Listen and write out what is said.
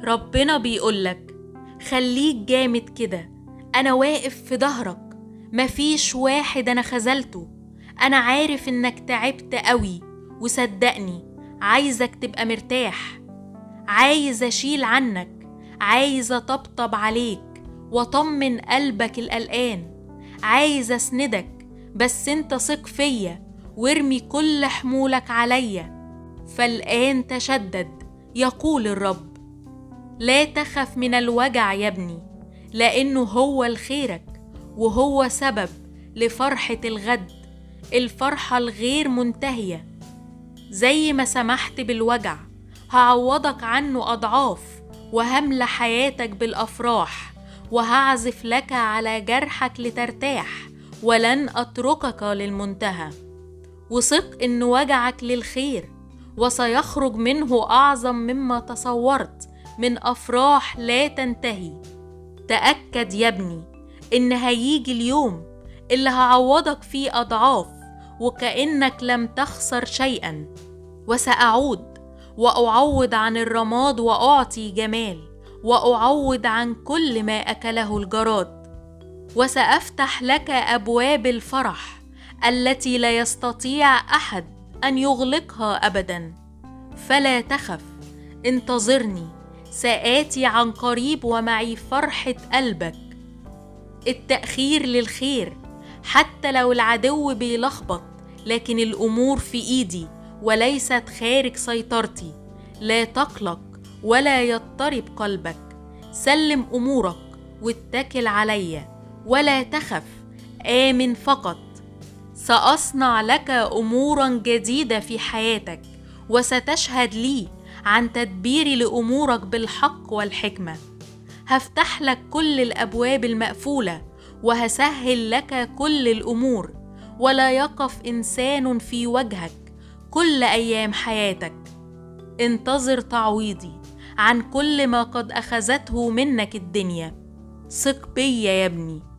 ربنا بيقولك خليك جامد كده، أنا واقف في ظهرك، مفيش واحد أنا خذلته. أنا عارف إنك تعبت قوي، وصدقني عايزك تبقى مرتاح، عايز أشيل عنك، عايز أطبطب عليك وأطمن قلبك القلقان، عايز أسندك، بس أنت ثق فيا وارمي كل حمولك عليا. فالآن تشدد، يقول الرب. لا تخف من الوجع يا ابني، لأنه هو لخيرك، وهو سبب لفرحة الغد، الفرحة الغير منتهية. زي ما سمحت بالوجع هعوضك عنه أضعاف، وهملى حياتك بالأفراح، وهعزف لك على جرحك لترتاح، ولن أتركك للمنتهى. وثق إن وجعك للخير، وسيخرج منه أعظم مما تصورت من أفراح لا تنتهي. تأكد يا ابني إن هيجي اليوم اللي هعوضك فيه أضعاف، وكأنك لم تخسر شيئا. وسأعود وأعوض عن الرماد وأعطي جمال، وأعوض عن كل ما أكله الجراد. وسأفتح لك أبواب الفرح التي لا يستطيع أحد أن يغلقها أبدا. فلا تخف، انتظرني، سآتي عن قريب ومعي فرحة قلبك. التأخير للخير، حتى لو العدو بيلخبط، لكن الأمور في إيدي وليست خارج سيطرتي. لا تقلق ولا يضطرب قلبك، سلم أمورك واتكل عليا، ولا تخف، آمن فقط. سأصنع لك أمورا جديدة في حياتك، وستشهد لي عن تدبيري لأمورك بالحق والحكمة. هفتح لك كل الأبواب المقفولة، وهسهل لك كل الأمور، ولا يقف إنسان في وجهك كل أيام حياتك. انتظر تعويضي عن كل ما قد أخذته منك الدنيا. ثق بيا يا ابني.